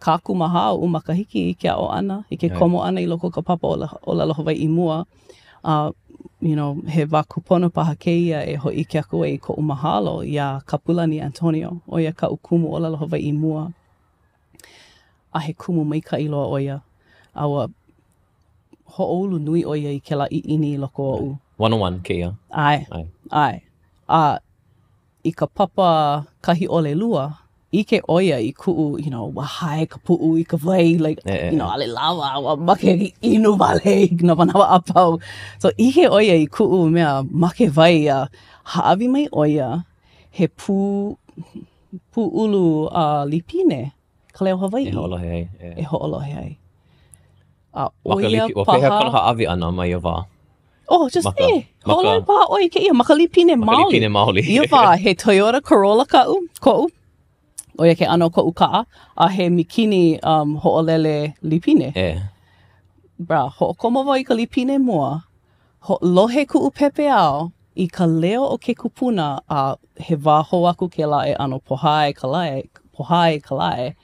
44 oʻu makahiki i ke aʻo ʻana, i ke komo ʻana i loko o ka papa ʻōlelo Hawaiʻi mua. A, you know, he wā kūpono paha kēia e hōʻike aku ai i koʻu mahalo iā Kapulani Antonio, ʻo ia kaʻu kumu ʻōlelo Hawaiʻi mua. A he kumu maikaʻi loa ʻo ia. A ua hoʻoulu nui ʻo ia i kēlā ʻiʻini i loko oʻu. 101 kēia. ʻAe. ʻAe. A i ka papa kahi ʻole lua, ʻike ʻo ia i kuʻu, you know, ua hae ka puʻu i ka wai, like, you know, ʻaʻole lawa, ua make inu wale i nā manawa a pau. So, ʻike ʻo ia i kuʻu mea make wai a hāʻawi mai ʻo ia he pū, pūʻulu uh, līpine, ka leo Hawaiʻi. E hoʻolohe ai. Yeah. E hoʻolohe ai. A ʻo ia paha... Pehea kona hāʻawi ʻana ma ia wā? Oh, just maka, eh, hoʻolohe paha ʻoe i kēia, ma ka līpine maoli. Ma ka līpine maoli. Ia wā, he Toyota Corolla kaʻu, koʻu. ʻO ia ke ʻano o koʻu kaʻa, a he mikini um, hoʻolele līpine. Eh. Brah, hoʻokomo wau i ka līpine mua, Lohe kuʻu pepeiao i ka leo o ke kupuna a he wā hou aku kēlā e ʻano pohā ai ka lae, pohā ai ka lae,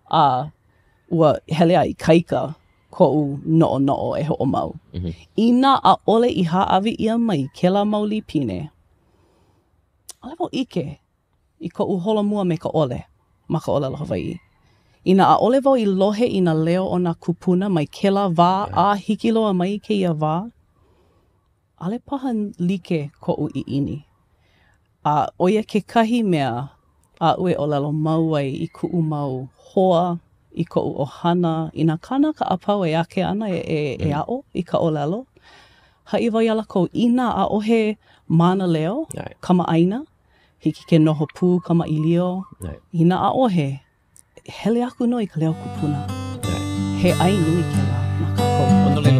a ua hele a ikaika koʻu noʻonoʻo e hoʻomau. Mm -hmm. Inā ʻaʻole i hāʻawi ʻia mai kēlā mau līpine, ʻaʻole wau ʻike i koʻu holomua me ka ʻole ma ka ʻōlelo Hawaiʻi. Inā ʻaʻole wau i lohe i nā leo o nā kūpuna mai kēlā wā a hiki loa mai i kēia wā, ʻaʻole paha like koʻu ʻiʻini. A ʻo ia kekahi mea aʻu e ʻōlelo mau ai i kuʻu mau hoa, i koʻu ʻohana, i nā kānaka a pau e ake ana e, e, e mm. aʻo i ka ʻōlelo. Haʻi wau iā lākou, inā ʻaʻohe mānaleo, kamaʻāina, Hiki ke noho pū kamaʻilio. Inā ʻaʻohe, hele aku nō i ka leo kupuna. He ʻai nui kēlā na kākou.